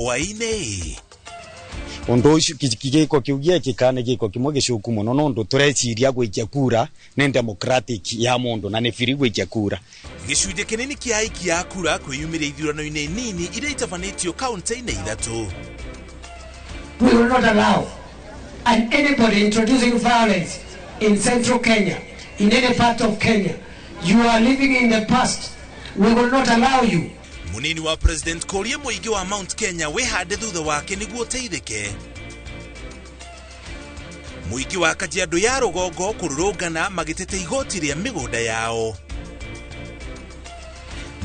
Hwaĩ-inĩ. Undu ucio giko kiu giekika ni giko kimwe gicuku muno nundu tureciria gwikia kura ni democratic ya mundu na ni free gwikia kura. Gĩcunjĩ kĩnini kĩa aikia a kura kwĩyumĩria ithurano-inĩ nini iria itabanĩtio kaunti-inĩ ithatũ. We will not allow and anybody introducing violence in central Kenya, in any part of Kenya, you are living in the past. We will not allow you. Munini wa President kũria mũingĩ wa Mount Kenya wĩhande thutha wake nĩguo ũteithĩke. Mũingĩ wa Kajiado ya rũgongo kũrũrũngana magĩtete igoti rĩa mĩgũnda yao.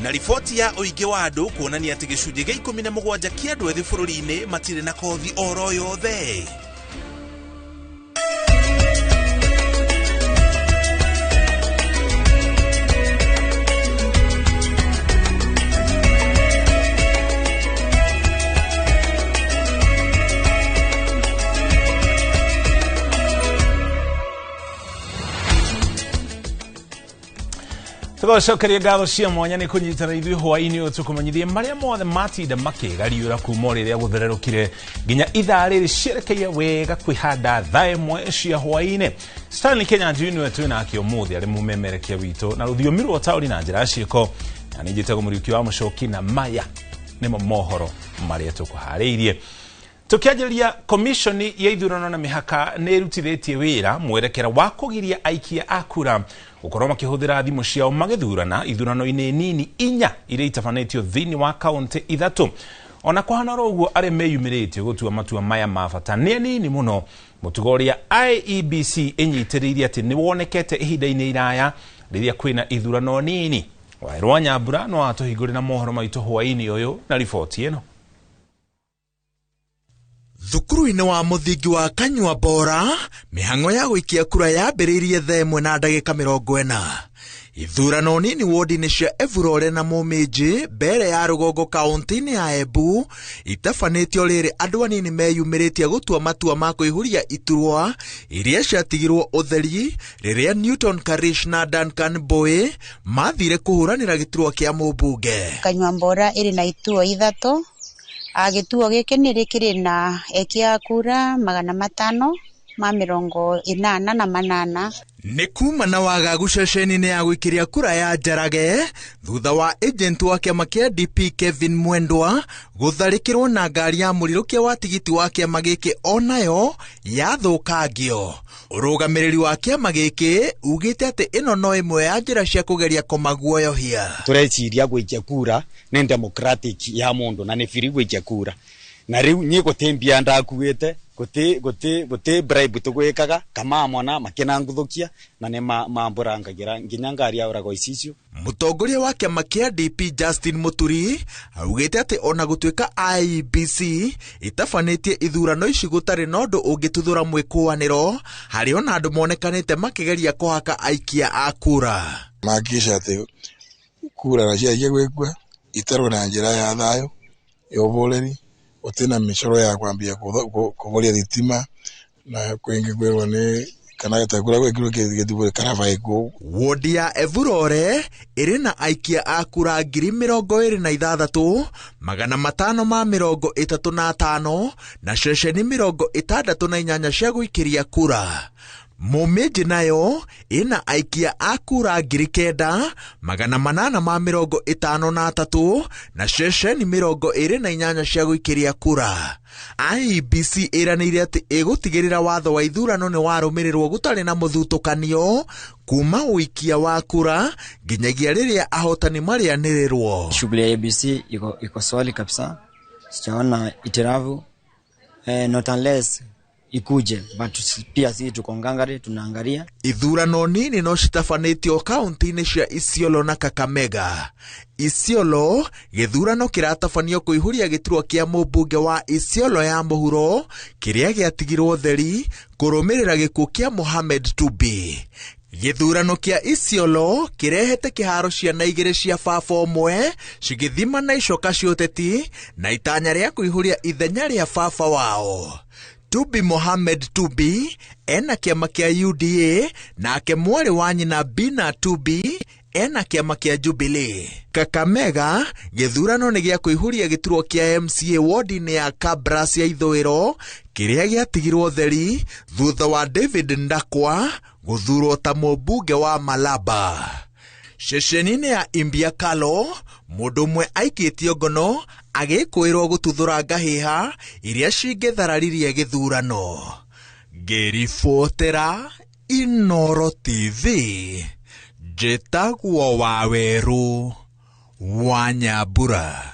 Na riboti ya ũingĩ wa andũ kuonania atĩ gĩcunjĩ gĩa 17 kĩa andũ ethĩ bũrũri-inĩ matirĩ na kothi oro yothe. Tũgacokeria ngatho cia mwanya nĩ kũnyitana ithuĩ hwaĩ-inĩ ũyũ tũkũmenyithie marĩa mothe matinda makĩgariũra kuma rĩrĩa gũthererũkire nginya ithaa rĩrĩ cierekeire wega kwĩhanda thaa ĩmwe cia hwaĩ-inĩ. Stanley Kenyanjui nĩwe twĩ nake ũmũthĩ arĩ mũmemerekia witũ na rũthiomi rwa ũtaũri na njĩra ya ciĩko, na nĩ njĩtagwo Mũriũki wa Mũcoki, na maya nĩmo mohoro marĩa tũkũharĩirie. Tukianjĩrĩria, komishoni ya ithurano na mĩhaka nĩ ĩrutithĩtie wĩra mwerekera wa kũgiria aikia a kura gũkorwo makĩhũthĩra thimũ ciao magĩthurana ithurano-inĩ nini inya iria itabanĩtio thĩinĩ wa kaũntĩ ithatũ. Ona kũhana oro ũguo, arĩa meyumĩrĩtie gũtua matua maya ma bata nĩ anini mũno, mũtugo ũrĩa IEBC ĩnyitĩrĩire atĩ nĩ wonekete ihinda-inĩ iraya rĩrĩa kwĩna ithurano nini. Wairwa Nyambura no atũhingũrĩra mohoro maitũ hwaĩ-inĩ ũyũ na riboti ĩno. Thukuru-inĩ wa mũthingi wa Kanyua Bora, mĩhang'o ya gũikia kura yambĩrĩirie thaa ĩmwe na ndagĩka 40. Ithurano nini wodi-inĩ cia Evurore na Mũmĩnjĩ mbere ya rũgongo kaũntĩ-inĩ ya Embu itabanĩtio rĩrĩ andũ anini meyumĩrĩtie gũtua matua ma kũihũria iturwa iria ciatigirwo ũtheri rĩrĩa Newton Karish na Duncan Boy mathire kũhũranĩra gĩturwa kĩa mũmbunge. Kanyua Bora ĩrĩ na ituo ithatũ. Gĩtuo gĩkĩ nĩ kĩrĩ na ekia kura 588. Nĩ kuma na wagagu ceceni-inĩ ya gũikĩria kura ya Njarage thutha wa agent wa kĩama kĩa DP Kevin Mwendwa gũtharĩkĩrwo na ngari ya mũrirũkia wa tigiti wa kĩama gĩkĩ onayo yathũkangio. Ũrũgamĩrĩri wa kĩama gĩkĩ ugĩte atĩ ĩno no ĩmwe ya njĩra cia kũgeria kũmaguoyohia. Tureciria gwikia kura ni democratic ya mundu na ni free gwikia kura, na riu nyi gutimbia ndakuite guti bribe tugwikaga kama mona makinanguthukia na ni mamburangagira nginya ngari yauragwo icicio. Mũtongoria wa kĩama kĩa DP Justin Muturi augĩte atĩ ona gũtuĩka IEBC itabanĩtie ithurano ici gũtarĩ na ũndũ ũngĩtuthũra mwĩkũanĩro, harĩ ona andũ monekanĩte makĩgeria kũhaka aikia a kura. Mahakikisha atĩ kura na ciaikia gwĩkua itarwo na njĩra ya thayũ ya ũboreri, gũtirĩ mĩcoro ya kwambia kũboria thitima na kwĩngĩ kwĩrwo nĩ kana kura gwĩkirwo gĩtubũrĩ karaba ĩkuo. Wodi ya Evurore ĩrĩ na aikia a kura 26,535 na ceceni 68 cia gũikĩria kura. Mũmĩnjĩ nayo ĩna aikia a kura 9,853 na ceceni 28 cia gũikĩria kura. IEBC ĩranĩire atĩ ĩgũtigĩrĩra watho wa ithurano nĩ warũmĩrĩrwo gũtarĩ na mũthutũkanio kuma ũikia wa kura nginyagia rĩrĩa ahotani marĩanĩrĩrwo. Shughuli ya IEBC iko swali kabisa, sijaona itiravu, not unless ikuje, but pia sisi tuko ngangari tunaangalia. Ithurano nini no citabanĩtio kaunti-inĩ cia Isiolo na Kakamega. Isiolo gĩthurano kĩratabanio kũihũria gĩturwa kĩa mũmbunge wa Isiolo ya mũhuro kĩrĩa gĩatigirwo theri kũrũmĩrĩra gĩkuũ kĩa Mohamed Tubi. Gĩthurano kĩa Isiolo kĩrehete kĩharo ciana igĩrĩ cia baba ũmwe cigĩthima na icoka cia ũteti na itanya rĩa kũihũria ithenya rĩa baba wao. Tubi Mohamed Tubi ena kĩama kĩa UDA nake mwarĩ wa nyina Bina Tubi ena kĩama kĩa Jubilee. Kakamega gĩthurano nĩ gĩa kũihũria gĩturwa kĩa MCA wodi-inĩ ya Kabras ya ithũĩro kĩrĩa gĩatigirwo theri thutha wa David Ndakwa gũthurwo ta mũmbunge wa Malaba. Ceceni-inĩ ya Imbiakalo mũndũ ũmwe aikĩtio ngono agĩkũĩrwo gũtuthũra ngahĩha iria cingĩthararirie gĩthurano. Ngĩribotera Inoro TV, njĩtagwo Wawerũ wa Nyambura.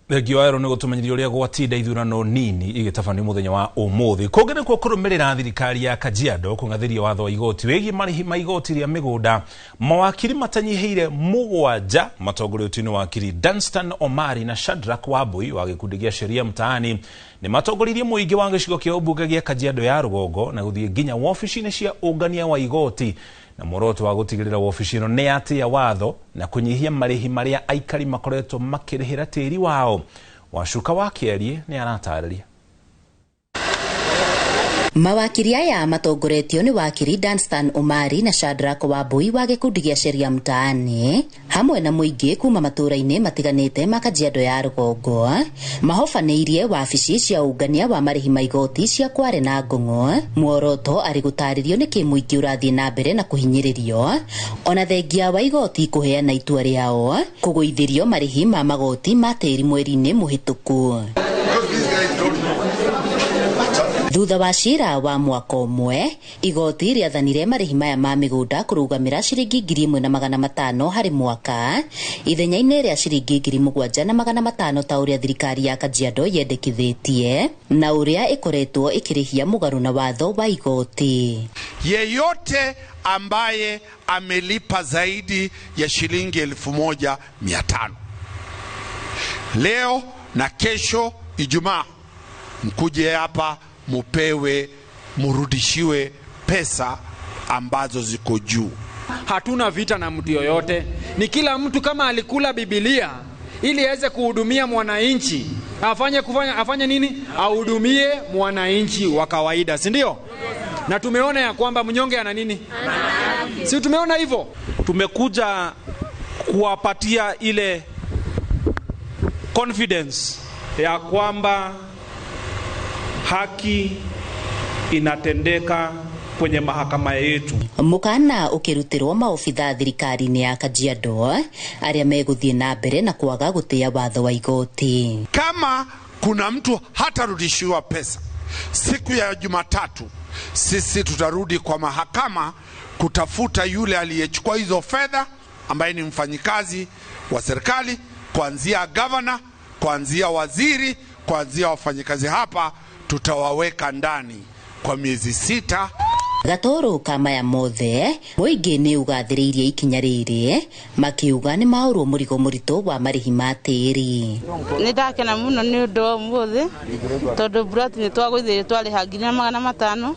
Thengio Wawerũ nĩ gũtũmenyithia ũrĩa gwatinda ithurano nini igĩtabanio mũthenya wa ũmũthĩ. Kũngĩ nĩkuo kũrũmĩrĩra thirikari ya Kajiado kũng'athĩria watho wa igoti wĩgiĩ marĩhi ma igoti rĩa mĩgũnda. Mawakiri matanyihĩire 7 matongoretio nĩ wakiri Danstan Omari na Shadrack Wambui wa gĩkundi gĩa Sheria Mtaani nĩ matongoririe mũingĩ wa gĩcigo kĩa ũmbunge gĩa Kajiado ya rũgongo na gũthiĩ nginya wabici-inĩ cia ũngania wa igoti na muoroto wa gũtigĩrĩra wabici ĩno nĩ atĩa watho na kũnyihia marĩhi marĩa aikari makoretwo makĩrĩhĩra tĩri wao. Wacuka wa Kĩarie nĩ aratarĩria. Mawakiri aya matongoretio nĩ wakiri Danstan Omari na Shadrack Wambui wa gĩkundi gĩa Sheria Mtaani hamwe na mũingĩ kuma matũũra-inĩ matiganĩte ma Kajiado ya rũgongo mahobanĩirie wabici cia ũngania wa marĩhi ma igoti cia Kware na Ngong'o. Muoroto arĩ gũtarĩrio nĩkĩ mũingĩ ũrathiĩ na mbere na kũhinyĩrĩrio ona thengia wa igoti kũheana itua rĩao kũgũithĩrio marĩhi ma magoti ma tĩri mweri-inĩ mũhĩtũku. Thutha wa cira wa mwaka ũmwe igoti rĩathanire marĩhi maya ma mĩgũnda kũrũgamĩra ciringi 1500 harĩ mwaka ithenya-inĩ rĩa ciringi 7500 ta ũrĩa thirikari ya Kajiado yendekithĩtie na ũrĩa ĩkoretwo ĩkĩrĩhia mũgarũ na watho wa igoti. Yeyote ambaye amelipa zaidi ya shilingi 1500 leo na kesho Ijumaa, mkuje hapa mupewe, murudishiwe pesa ambazo ziko juu. Hatuna vita na mtu yoyote. Ni kila mtu kama alikula Biblia ili aweze kuhudumia mwananchi, afanye nini? Ahudumie mwananchi wa kawaida, si ndio? Na tumeona ya kwamba mnyonge ana nini? Si tumeona hivyo? Tumekuja kuwapatia ile confidence ya kwamba haki inatendeka kwenye mahakama yetu. Mukana ukirutirwo maobitha thirikari-inĩ ya Kajiado arĩa megũthiĩ na mbere na kwaga gũtĩa watho wa igoti. Kama kuna mtu hatarudishiwa pesa siku ya Jumatatu, sisi tutarudi kwa mahakama kutafuta yule aliyechukua hizo fedha ambaye ni mfanyikazi wa serikali, kuanzia governor, kuanzia waziri, kuanzia wafanyikazi hapa, tutawaweka ndani kwa miezi 6. Gatoro kama ya mothe mũingĩ nĩ ũgathĩrĩirie ikinya rĩrĩ makiuga nĩ maũrwo mũrigo mũritũ wa marĩhi ma tĩri. Nĩ ndakena mũno nĩ ũndũ wa ũmũthĩ tondũ broti nĩ twagũithĩrie twarĩha 1500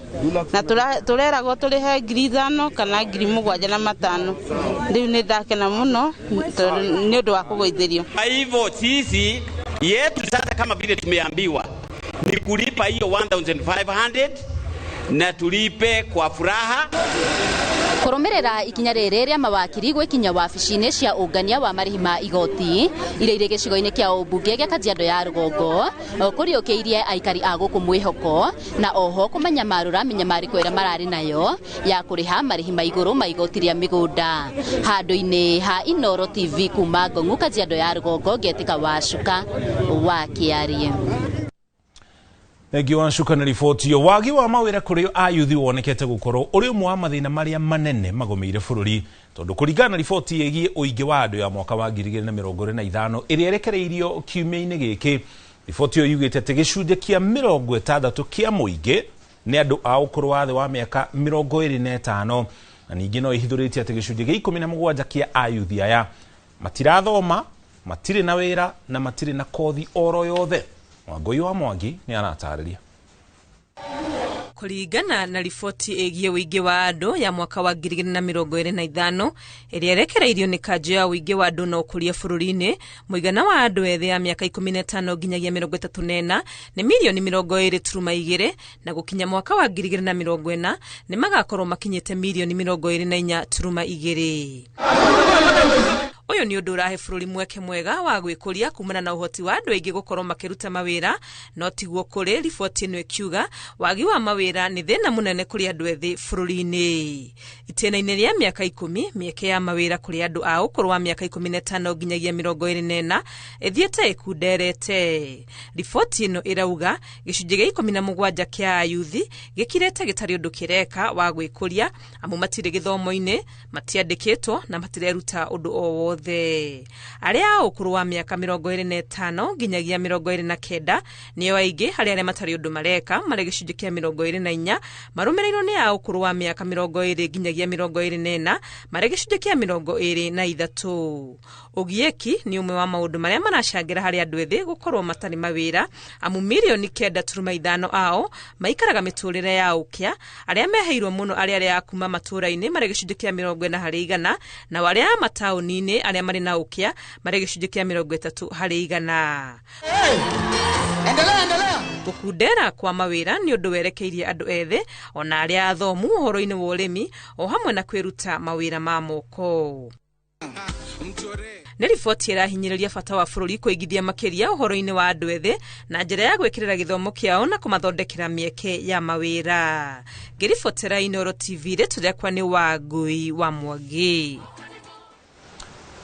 na tũreragwo tũrĩhe 5000 kana 7500. Rĩu nĩ ndakena mũno tondũ nĩ ũndũ wa kũgũithĩrio. Kwa hivyo sisi yetu sasa kama vile tumeambiwa ni kulipa hiyo 1500 na tulipe kwa furaha. Kũrũmĩrĩra ikinya rĩrĩ rĩa mawakiri gwĩkinya wabici-inĩ cia ũngania wa marĩhi ma igoti iria irĩ gĩcigo-inĩ kĩa ũmbunge gĩa Kajiado ya rũgongo kũriũkĩirie aikari a gũkũ mwĩhoko na oho kũmanyamarũra mĩnyamarĩko ĩrĩa mararĩ nayo ya kũrĩha marĩhi ma igũrũ ma igoti rĩa mĩgũnda. Handũ-inĩ ha Inoro TV kuma Ngong'u Kajiado ya rũgongo ngetĩka Wacuka wa Kĩarie. Thengio Wacuka na riboti iyo. Wagi wa mawĩra kũrĩ ayuthi wonekete gũkorwo ũrĩ ũmwe wa mathĩna marĩa manene magũmĩire bũrũri tondũ kũringana na riboti ĩgiĩ ũingĩ wa andũ ya mwaka wa 2025 ĩrĩa ĩrekereirio kiumia-inĩ gĩkĩ, riboti ĩyo yugĩte atĩ gĩcunjĩ kĩa 60 kĩa mũingĩ nĩ andũ a ũkũrũ wa thĩ wa mĩaka 25 na ningĩ no ĩhithũrĩtie atĩ gĩcunjĩ gĩa 17 kĩa ayuthi aya matirathoma, matirĩ na wĩra na matirĩ na kothi oro yothe. Wangũi wa Mwangi nĩ aratarĩria. Kũringana na riboti ĩgiĩ ũingĩ wa andũ ya mwaka wa 2025 ĩrĩa ĩrekereirio nĩ kanjũ ya ũingĩ wa andũ na ũkũria bũrũri-inĩ, mũigana wa andũ ethĩ a mĩaka 15 nginyagia 34 nĩ mirioni 20.2 na gũkinya mwaka wa 2040 nĩ magakorwo makinyĩte mirioni 24.2. Ũyũ nĩ ũndũ ũrahe bũrũri mweke mwega wa gwĩkũria kumana na ũhoti wa andũ aingĩ gũkorwo makĩruta mawĩra, no tiguo kũrĩ. Riboti ĩno ĩkiuga wagi wa mawĩra nĩ thĩna mũnene kũrĩ andũ ethĩ bũrũri-inĩ. Itĩna-inĩ rĩa mĩaka 10, mĩeke ya mawĩra kũrĩ andũ a ũkũrũ wa mĩaka 15 nginyagia 24 ĩthiĩte ĩkunderete. Riboti ĩno ĩrauga gĩcunjĩ gĩa 17 kĩa ayuthi gĩkirĩte gĩtarĩ ũndũ kĩreka wa gwĩkũria, amu matirĩ gĩthomo-inĩ, matiandĩkĩtwo na matireruta ũndũ o wothe. Arĩa a ũkũrũ wa mĩaka 25 nginyagia 29 nĩo aingĩ harĩ arĩa matarĩ ũndũ mareka, marĩ gĩcunjĩ kĩa 24, marũmĩrĩirwo nĩ a ũkũrũ wa mĩaka 20 nginyagia 24 marĩ gĩcunjĩ kĩa 23. Ũgiĩki nĩ ũmwe wa maũndũ marĩa maracangĩra harĩ andũ ethĩ gũkorwo matarĩ mawĩra, amu mirioni 9.5 ao maikaraga mĩtũrĩre ya ũkĩa, arĩa meheirwo mũno arĩa arĩa a kuma matũũra-inĩ marĩ gĩcunjĩ kĩa 40 harĩ igana, na arĩa a mataũni-inĩ arĩa marĩ na ũkĩa marĩ gĩcunjĩ kĩa 30 harĩ igana. Gũkundera kwa mawĩra nĩ ũndũ werekeirie andũ ethĩ ona arĩa athomu ũhoro-inĩ wa ũrĩmi o hamwe na kwĩruta mawĩra ma moko. Nĩ riboti ĩrahinyĩrĩria bata wa bũrũri kũigithia makĩria ũhoro-inĩ wa andũ ethĩ na njĩra ya gwĩkĩrĩra gĩthomo kĩao na kũmathondekera mĩeke ya mawĩra. Ngĩribotera Inooro TV, rĩtwa rĩakwa nĩ Wangui wa Mwangi.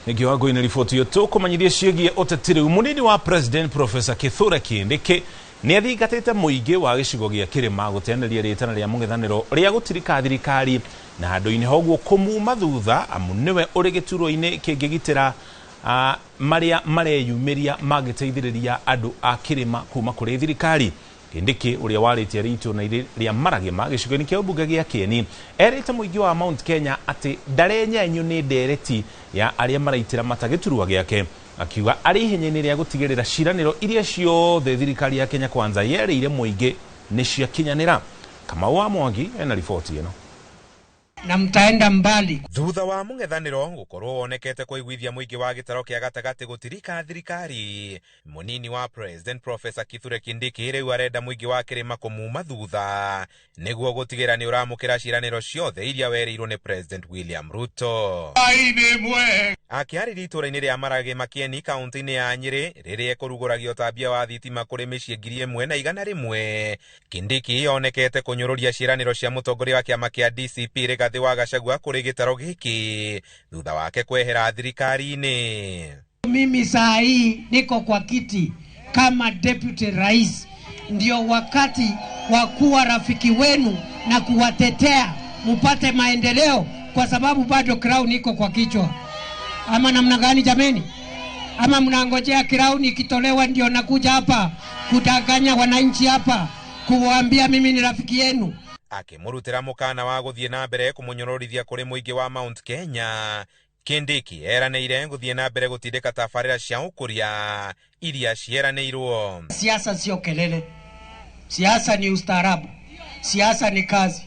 Nĩkĩo Wangui nĩ riboti ĩyo tũkũmenyithia ciĩgiĩ ũteti rĩu. Mũnini wa President Professor Kithure Kindiki nĩ athingatĩte mũingĩ wa gĩcigo gĩa kĩrĩma gũteanĩria rĩtana rĩa mũng'ethanĩro rĩa gũtirika thirikari na handũ-inĩ hoguo kũmuma thutha, amu nĩwe ũrĩ gĩturwa-inĩ kĩngĩgitĩra marĩa mareyumĩria mangĩteithĩrĩria andũ a kĩrĩma kuma kũrĩ thirikari. Kindiki ũrĩa warĩtie arĩ itũũra-inĩ rĩa Maragima gĩcigo-inĩ kĩa ũmbunge gĩa Kieni erĩte mũingĩ wa Mount Kenya atĩ ndarenyenyio nĩ ndereti ya arĩa maraitĩra mata gĩturwa gĩake, akiuga arĩ ihenya-inĩ rĩa gũtigĩrĩra ciĩranĩro iria ciothe thirikari ya Kenya Kwanza yerĩire mũingĩ nĩ ciakinyanĩra. Kamau wa Mwangi ena riboti ĩno. Na mtaenda mbali. Thutha wa mũng'ethanĩro gũkorwo wonekete kũiguithia mũingĩ wa gĩtaro kĩa gatagatĩ gũtirika thirikari, mũnini wa President Professor Kithure Kindiki rĩu arenda mũingĩ wa kĩrĩma kũmuma thutha nĩguo gũtigĩra nĩ ũramũkĩra ciĩranĩro ciothe iria werĩirwo nĩ President William Ruto. Akĩarĩria itũũra-inĩ rĩa Maragima Kieni kaunti-inĩ ya Nyĩrĩ rĩrĩa ĩkũrugũragia ũtambia wa thitima kũrĩ mĩciĩ 1,100, Kindiki onekete kũnyũrũria ciĩranĩro cia mũtongoria wa kĩama kĩa DCP Rigathĩ wa Gachagua kũrĩ gĩtaro gĩkĩ thutha wake kwehera thirikari-inĩ. Mimi saa hii niko kwa kiti kama deputy rais, ndio wakati wa kuwa rafiki wenu na kuwatetea mupate maendeleo, kwa sababu bado crown iko kwa kichwa. Ama namna gani jameni? Ama mnangojea crown ikitolewa ndio nakuja hapa kudanganya wananchi hapa kuwaambia mimi ni rafiki yenu? Akĩmũrutĩra mũkana wa gũthiĩ na mbere kũmũnyororithia kũrĩ mũingĩ wa Mount Kenya, Kindiki eranĩire gũthiĩ na mbere gũtindĩka tabarĩra cia ũkũria iria cieranĩirwo. Siasa sio kelele, siasa ni ustaarabu, siasa ni kazi.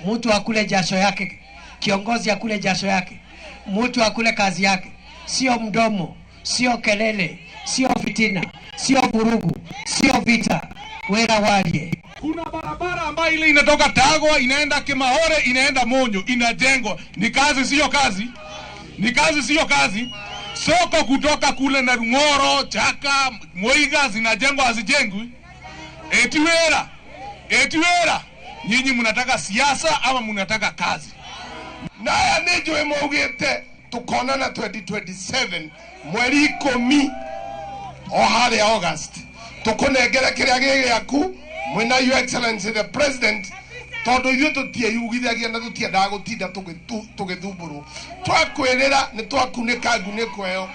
Mtu akule jasho yake, kiongozi akule jasho yake, mtu akule kazi yake, sio mdomo, sio kelele, sio fitina, sio vurugu, sio vita. Wera walie. Kuna barabara ambayo ile inatoka Tagwa inaenda Kimahore inaenda Monyo inajengwa. Ni kazi sio kazi? Ni kazi sio kazi? Soko kutoka kule na Rungoro, Chaka, Moiga zinajengwa hazijengwi? Eti wera. Eti wera. Nyinyi mnataka siasa ama mnataka kazi? Naya nejo emaugete tukonana 2027 mweri 10 o harĩa August. Tukunengere kĩrĩa gĩ gĩaku mwĩna Your Excellency the President, tondũ ithuĩ tũtieyugithagia na tũtiendaga gũtinda tũgĩthumbũrwo. Twakwĩrĩra nĩ twakunĩka ngunĩko ĩyo.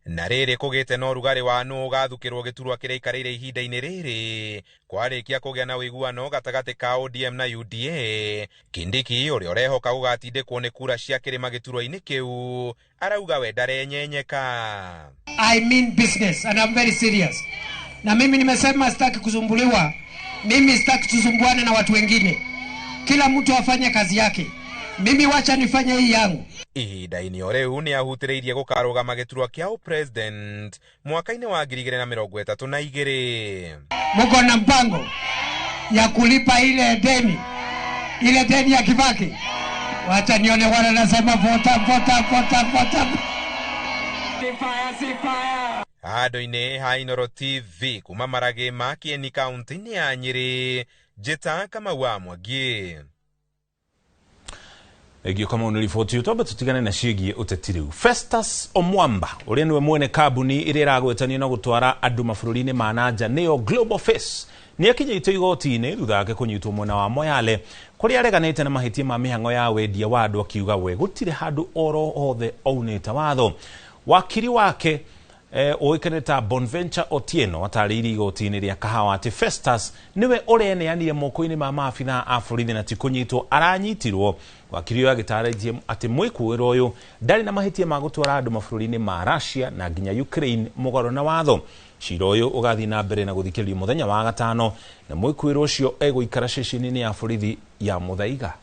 Na rĩrĩ kũgĩte na ũrugarĩ wa nũ ũgathukĩrwo gĩturwa kĩrĩa ikarĩire ihinda-inĩ rĩrĩ kwarĩkia kũgĩa na ũiguano gatagatĩ ka ODM na UDA, Kindiki ũrĩa ũrehoka gũgatindĩkwo nĩ kura cia kĩrĩma gĩturwa-inĩ kĩu arauga we ndarenyenyeka. I mean business and I'm very serious. Na mimi nimesema sitaki kusumbuliwa. Mimi sitaki tusumbuane na watu wengine. Kila mtu afanye kazi yake. Mimi wacha nifanye hii yangu. Ihinda-inĩ o rĩu nĩ ahutĩrĩirie gũkarũgama gĩturwa kĩa ũpresident mwaka-inĩ wa 2032. Muko na mpango ya kulipa ile deni, ile deni ya Kibaki? Wacha nione wana nasema vota vota vota vota. Handũ-inĩ ha Inooro TV kuma Maragĩ ma Kieni kaunti-inĩ ya Nyĩrĩ, Njĩta Kamau wa Mwangi. Egio kama nĩ riboti twambe tutigane na ciĩgiĩ ũteti rĩu. Festus Omwamba ũrĩa nĩwe mwene kambuni ĩrĩa ĩragwetanio na gũtwara andũ mabũrũri-inĩ ma nanja nĩyo Global Face nĩ akinyĩtio igoti-inĩ thutha wake kũnyitwo mwena wa Moyale kũrĩa areganĩte na mahĩtia ma mĩhang'o ya wendia wa andũ akiuga we gũtirĩ handũ oro hothe aunĩte watho. Wakiri wake ũĩkaine ta Bonventure Otieno atarĩirie igoti-inĩ rĩa Kahawa atĩ Festus nĩwe ũreneanire moko-inĩ ma maabithaa a borithi na ti kũnyitwo aranyitirwo. Wakiri ũyũ agĩtarĩria atĩ mwĩkũĩrwo ũyũ ndarĩ na mahĩtia ma gũtwara andũ mabũrũri-inĩ ma Russia na nginya Ukraine mũgarũ na watho. Cira ũyũ ũgathiĩ na mbere na gũthikĩrĩrio mũthenya wa gatano na mwĩkũĩrwo ũcio egũikara ceceni-inĩ ya borithi ya Muthaiga.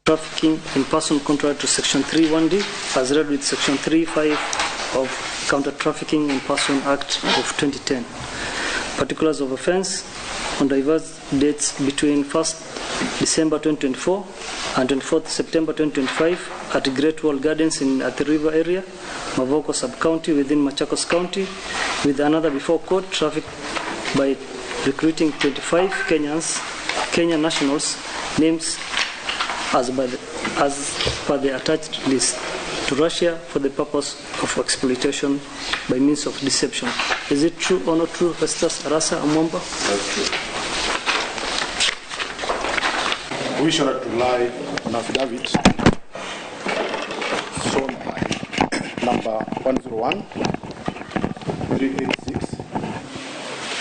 Trafficking in person contrary to Section 3(1)(d) as read with Section 3(5) of Counter Trafficking in Person Act of 2010. Particulars of offense on diverse dates between 1st December 2024 and 24th September 2025 at Great Wall Gardens in Athi River area, Mavoko sub-county within Machakos County, with another before court traffic by recruiting 25 Kenyan nationals, names as per the attached list, to Russia for the purpose of exploitation by means of deception. Is it true or not true, Festus Arasa Omwamba? That's true. We shall not rely on affidavit sworn by number 101 386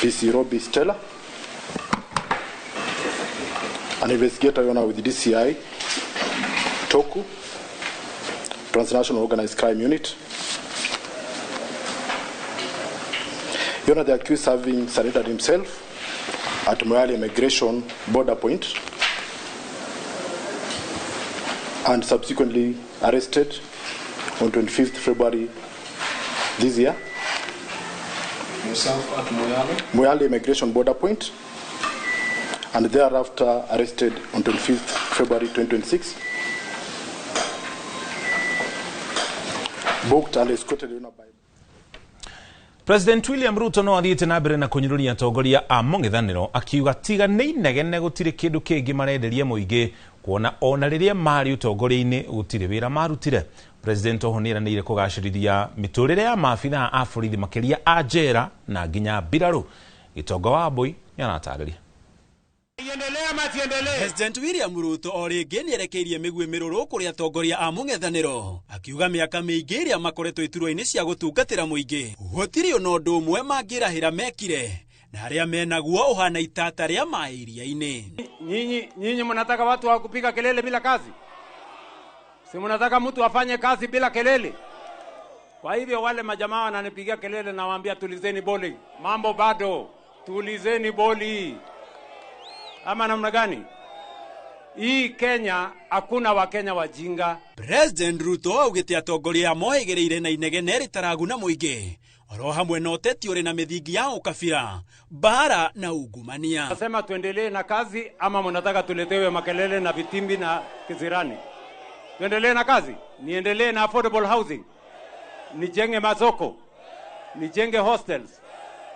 PC Robbie Stella, an investigator with DCI, TOKU, Transnational Organized Crime Unit. Your Honor, the accused having surrendered himself at Moyale Immigration Border Point and subsequently arrested on 25th February this year. Yourself at Moyale? Moyale Immigration Border Point, and thereafter arrested on 25th February 2026. Booked and escorted by President William Ruto no athiĩte na mbere na kũnyũrũria atongoria a mũng'ethanĩro akiuga tiga nĩ inegene gũtirĩ kĩndũ kĩngĩ marenderia mũingĩ kuona ona rĩrĩa marĩ ũtongoria-inĩ gũtirĩ wĩra marutire. President oho nĩeranĩire kũgacĩrithia mĩtũrĩre ya maabithaa a borithi makĩria a njera na nginya mbirarũ. Gĩtonga wa Mbui nĩaratarĩria. President William Ruto o rĩngĩ nĩerekeirie mĩguĩ mĩrũrũ kũrĩ atongoria a mũng'ethanĩro akiuga mĩaka mĩingĩ ĩrĩa makoretwo iturwa-inĩ cia gũtungatĩra mũingĩ gũtirĩ ona ũndũ ũmwe mangĩrahĩra mekire na arĩa menaguo ũhana itata rĩa maĩ iria-inĩ. Nyinyi mnataka watu wa kupiga kelele bila kazi? Si mnataka mtu afanye kazi bila kelele? Kwa hivyo wale majamaa wananipigia kelele nawaambia tulizeni boli, mambo bado, tulizeni boli. Ama namna gani? Hii Kenya hakuna Wakenya wajinga. President Ruto augĩte atongoria mohĩgĩrĩire na inegene rĩtaraguna mũingĩ oro hamwe na ũteti ũrĩ na mĩthingi ya ũkabira, mbara na ungumania. Nasema tuendelee na kazi ama mnataka tuletewe makelele na vitimbi na kizirani? Tuendelee na kazi? Niendelee na affordable housing? Nijenge masoko? Nijenge hostels?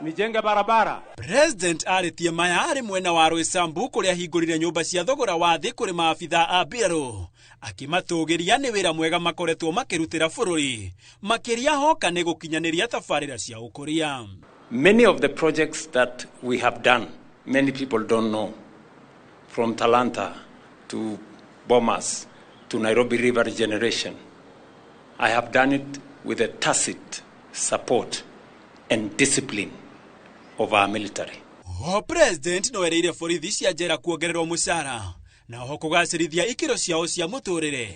Nijenge barabara? President arĩtie maya arĩ mwena wa Roysambu kũrĩa ahingũrire nyũmba cia thogora wa thĩ kũrĩ maabithaa a mbirarũ akĩmatũgĩria nĩ wĩra mwega makoretwo makĩrutĩra bũrũri makĩria hoka nĩ gũkinyanĩria tabarĩra cia ũkũria. Many of the projects that we have done, many people don't know, from Talanta to Bomas to Nairobi River regeneration. I have done it with a tacit support and discipline of our military. O president no ereire borithi cia njera kuongererwo mũcara na oho kũgacĩrithia ikĩro ciao cia mũtũrĩre,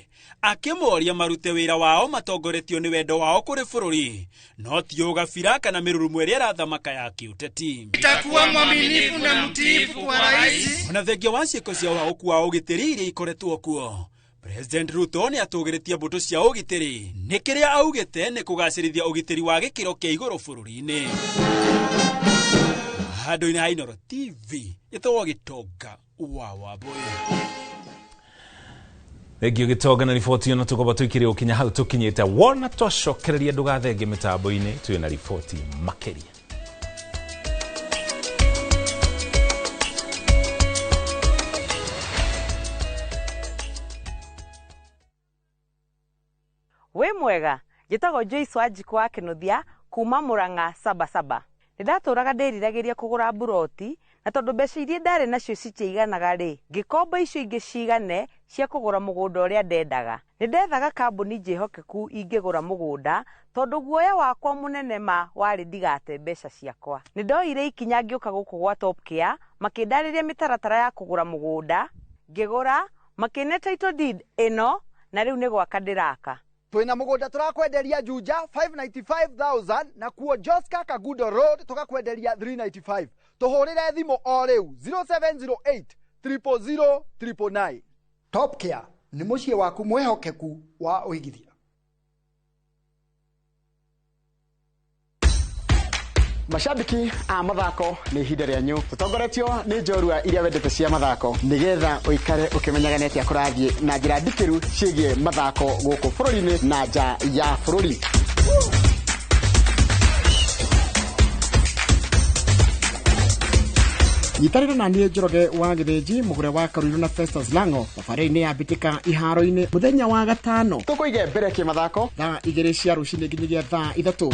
akĩmoria marute wĩra wao matongoretio nĩ wendo wao kũrĩ bũrũri, no ti ũgabira kana mĩrurumo ĩrĩa ĩrathamaka ya kĩũteti. Nitakuwa mwaminifu na mtiifu kwa rais. Ona thengia wa ciĩko cia ũhagũku wa ũgitĩri iria ikoretwo kuo, President Ruto nĩ atũgĩrĩtie mbũtũ cia ũgitĩri nĩ kĩrĩa augĩte nĩ kũgacĩrithia ũgitĩri wa gĩkĩro kĩa igũrũ bũrũri-inĩ. Handũ-inĩ ha Inooro TV, ĩtagwo Gĩtonga wa Wambũi. Thengio Gĩtonga na riboti ĩno tũkorwo tũikĩrĩ gũkinya hau tũkinyĩte. Wona twacokereria ndũgathenge mĩtambo-inĩ, twĩ na riboti makĩria. Wĩ mwega, njĩtagwo Joyce Wanjikũ wa Kĩnuthia kuma Murang'a Sabasaba. Nĩ ndatũraga ndĩriragĩria kũgũra mburoti, na tondũ mbeca iria ndarĩ nacio citiaiganaga rĩ, ngĩkomba icio ingĩ cigane cia kũgũra mũgũnda ũrĩa ndendaga. Nĩ ndethaga kambuni njĩhokeku ingĩgũra mũgũnda, tondũ guoya wakwa mũnene ma warĩ ndigate mbeca ciakwa. Nĩ ndoire ikinya ngĩũka gũkũ gwa Top Care, makĩndarĩria mĩtaratara ya kũgũra mũgũnda, ngĩgũra, makĩne title deed ĩno, na rĩu nĩ gwaka ndĩraka. Twina mugunda turakwenderia Juja 595,000 na kuo Joska Kagudo Road tukakwenderia 395. Tuhurire thimu o riu 0708 000 999. Top Care ni muciĩ waku mwihokeku wa uigithia. Mashabiki a mathako nĩ ihinda rĩanyu tũtongoretio nĩ njorua iria wendete cia mathako nĩgetha ũikare ũkĩmenyaga nĩ atĩa kũrathiĩ na njĩra ndikĩru ciĩgiĩ mathako gũkũ bũrũri-inĩ na nja ya bũrũri. Nyitanĩra na niĩ Njoroge wa Gĩthĩnji, mũgũre wa Karuiru na Festus Lango thabarĩ-inĩ ya mbĩtĩka iharo-inĩ mũthenya wa gatano. Tũkũige mbere kĩmathako thaa 2 cia rũcinĩ nginyagia thaa 3.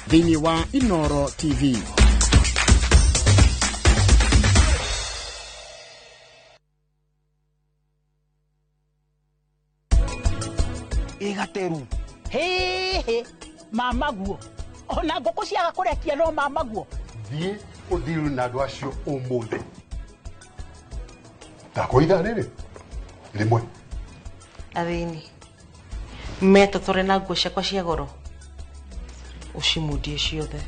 Thĩinĩ wa Inooro TV. Ĩgateru. Hĩhĩ, mamaguo. Ona ngũkũ ciaga kũrekia no mamaguo. Thiĩ ũthiru na andũ acio ũmũthĩ. Ndakwa ithaa rĩrĩ rĩmwe. Athĩni metotore na nguo ciakwa cia goro ucimundie ciothe.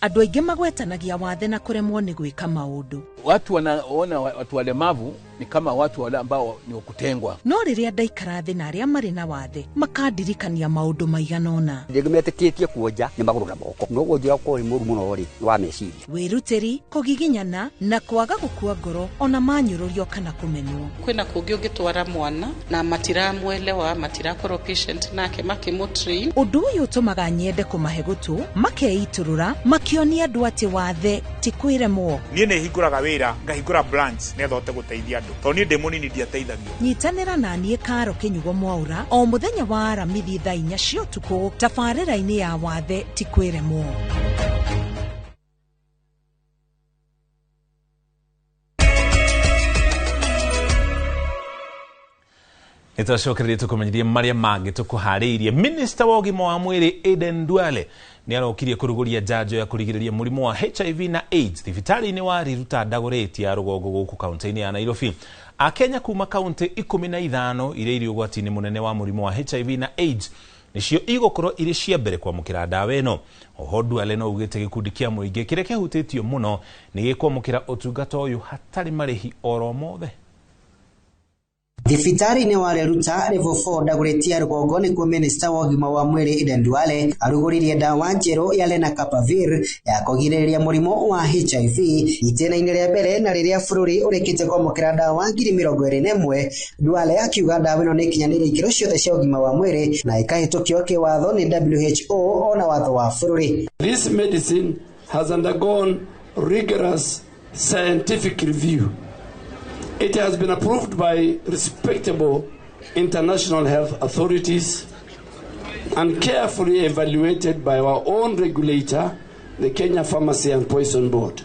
Andũ aingĩ magwetanagia wathe na kũremwo nĩ gwĩka maũndũ. Watu wanaona watu walemavu ni kama watu wale ambao ni wakutengwa. No rĩrĩa ndaikara thĩ na arĩa marĩ na wathe makandirikania maũndũ maigana ũna. Rĩngĩ metĩkĩtie kuonja nĩ magũrũ na moko. No wonjera ũkorwo wĩ mũru mũno rĩ wa meciria. Wĩrutĩri, kũgiginyana na kwaga gũkua ngoro ona manyũrũrio kana kũmenwo. Kwĩna kũngĩ ũngĩtwara mwana na matiramwelewa, matirakorwo patient nake makĩmũtrain. Ũndũ ũyũ ũtũmaga nyende kũmahe gũtũ, makeitũrũra, makĩonia andũ atĩ wathe ti kwĩremwo. Niĩ nĩ hingũraga wĩra, ngahingũra branch nĩgetha hote gũteithia andũ. Tondũ niĩ ndĩ mũnini ndiateithagio. Nyitanĩra na niĩ Karo Kĩnyugo Mwaũra o mũthenya wa Aramithi thaa 4 cia ũtukũ tabarĩra-inĩ ya wathe ti kwĩremwo. Nĩtwacokereria tũkũmenyithie marĩa mangĩ tũkũharĩirie. Minista wa ũgima wa mwĩrĩ Aden Duale nĩ arokirie kũrugũria njanjo ya kũrigĩrĩria mũrimũ wa HIV na AIDS thibitarĩ-inĩ wa Riruta Dagoretti ya rũgongo gũkũ kaunti-inĩ ya Nairobi. Akenya kuma kaunti 15 iria irĩ ũgwati-inĩ mũnene wa mũrimũ wa HIV na AIDS nĩcio igũkorwo irĩ cia mbere kwamũkĩra ndawa ĩno. Oho Duale no augĩte gĩkundi kĩa mũingĩ kĩrĩa kĩhutĩtio mũno nĩ gĩkwamũkĩra ũtungata ũyũ hatarĩ marĩhi oro mothe. Thibitarĩ-inĩ wa Riruta Level 4 Dagoretti ya rũgongo nĩkuo minista wa ũgima wa mwĩrĩ Aden Duale arugũririe ndawa njerũ ya Lenacapavir ya kũgirĩrĩria mũrimũ wa HIV itĩna-inĩ rĩa mbere na rĩrĩa bũrũri ũrĩkĩtie kwamũkĩra ndawa 21,000. Duale akiuga ndawa ĩno nĩ ĩkinyanĩirie ikĩro ciothe cia ũgima wa mwĩrĩ na ĩkahĩtũkio kĩwatho nĩ WHO ona watho wa bũrũri. This medicine has undergone rigorous scientific review. It has been approved by respectable international health authorities and carefully evaluated by our own regulator, the Kenya Pharmacy and Poison Board.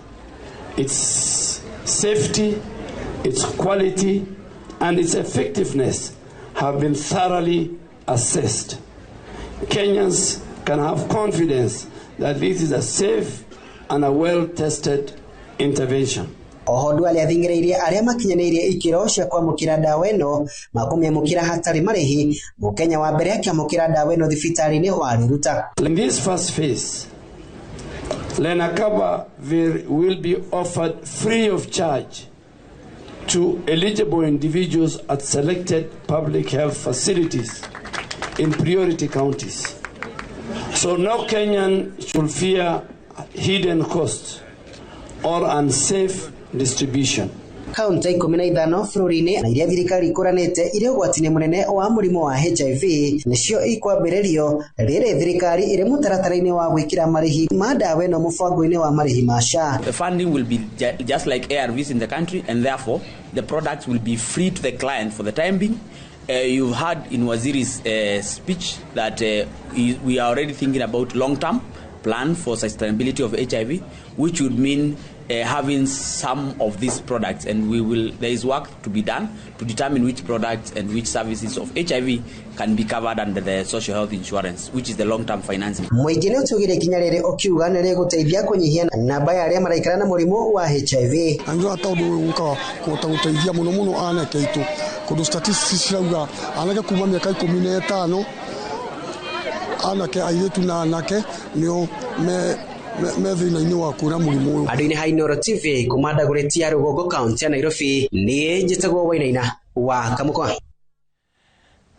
Its safety, its quality, and its effectiveness have been thoroughly assessed. Kenyans can have confidence that this is a safe and a well-tested intervention. Oho Duale athing'ĩrĩirie arĩa makinyanĩirie ikĩro cia kwamũkĩra ndawa ĩno makũmĩamũkĩra hatarĩ marĩhi. Mũkenya wa mbere akĩamũkĩra ndawa ĩno thibitarĩ-inĩ wa Riruta. In this first phase, Lenacapavir will be offered free of charge to eligible individuals at selected public health facilities in priority counties. So no Kenyan should fear hidden costs or unsafe distribution. Kaunti 15 bũrũri-inĩ na iria thirikari ikũranĩte irĩ ũgwati-inĩ mũnene wa mũrimũ wa HIV nĩcio ikwambĩrĩrio rĩrĩ thirikari ĩrĩ mũtaratara-inĩ wa gwĩkĩra marĩhi ma ndawa ĩno mũbango-inĩ wa marĩhi ma SHA. The funding will be just like ARVs in the country, and therefore the products will be free to the client for the time being. You've heard in Waziri's speech that we are already thinking about long-term plan for sustainability of HIV, which would mean having some of these products, and there is work to be done to determine which products and which services of HIV can be covered under the social health insurance, which is the long-term financing. Mũingĩ nĩ ũtugire ikinya rĩrĩ ũkiuga nĩ rĩgũteithia kũnyihia namba ya arĩa maraikara na mũrimũ wa HIV. Na nĩ ta ũndũ ũyũ ũkaga kũhota gũteithia mũno mũno anake aitũ, kũndũ statistics cirauga anake kuma mĩaka 15 anake airĩtu na anake nĩo me thĩna-inĩ wa kwĩra mũrimũ ũyũ. Andũ-inĩ ha Inooro TV kuma Dagoretti ya Rũgongo kaunti ya Nairobi, niĩ njĩtagwo Wainaina wa Kamũkwa.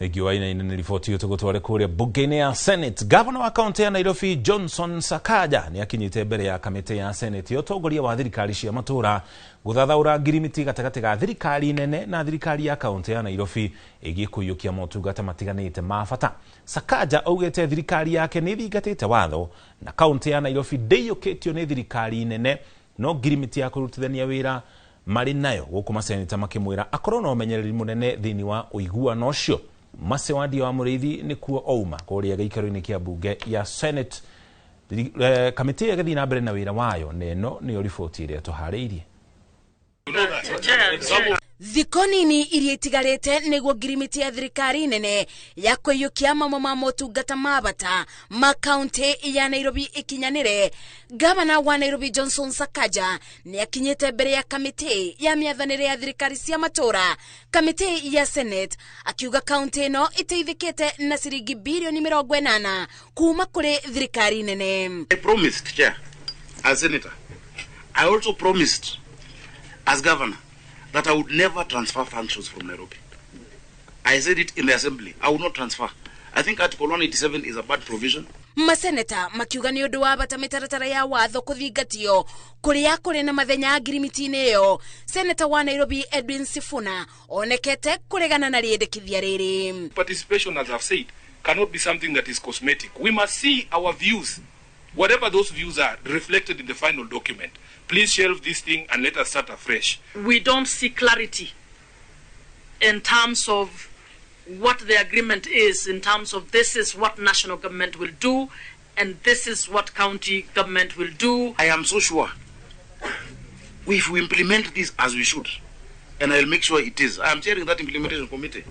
Thengiũ Wainaina nĩ riboti ĩyo tũgũtware kũrĩa mbunge-inĩ ya Senate. Gavana wa kaunti ya Nairobi Johnson Sakaja nĩ akinyĩte mbere ya kamĩtĩ ya Senate ya ũtongoria wa thirikari cia matũũra gũthathaũra ngirimiti gatagatĩ ga thirikari nene na thirikari ya kaunti ya Nairobi ĩgiĩ kũiyũkia motungata matiganĩte ma bata. Sakaja augĩte thirikari yake nĩ ĩthingatĩte watho na kaunti ya Nairobi ndĩiyũkĩtio nĩ thirikari nene, no ngirimiti ya kũrutithania wĩra marĩ nayo gũkũ maseneta makĩmwĩra akorwo na ũmenyereri mũnene thĩinĩ wa ũiguano ũcio. Mase Wandia wa Mũrĩithi nĩkuo ouma kũrĩa gĩikaro-inĩ kĩa mbunge ya Senate. Kamĩtĩ ĩgĩthiĩ na mbere na wĩra wayo, na ĩno nĩyo riboti ĩrĩa tũharĩirie. Thikũ nini iria itigarĩte nĩguo ngirimiti ya thirikari nene ya kũiyũkia mamwe ma motungata ma bata ma kaunti ya Nairobi ikinyanĩre, gavana wa Nairobi Johnson Sakaja nĩ akinyĩte mbere ya kamĩtĩ ya mĩathanĩre ya thirikari cia matũũra, kamĩtĩ ya Senate, akiuga kaunti ĩno ĩteithĩkĩte na ciringi bilioni 80 kuma kũrĩ thirikari nene. I promised, Chair, as senator, I also promised as governor that I would never transfer functions from Nairobi. I said it in the assembly. I would not transfer. I think Article 187 is a bad provision. Maseneta makiuga nĩ ũndũ wa bata mĩtaratara ya watho kũthingatio kũrĩa kũrĩ na mathenya ngirimiti-inĩ ĩyo. Seneta wa Nairobi Edwin Sifuna onekete kũregana na rĩendekithia rĩrĩ. Participation, as I've said, cannot be something that is cosmetic. We must see our views, whatever those views are, reflected in the final document. Please shelve this thing and let us start afresh. We don't see clarity in terms of what the agreement is, in terms of this is what national government will do and this is what county government will do. I am so sure if we implement this as we should, and I'll make sure it is, I am chairing that implementation committee,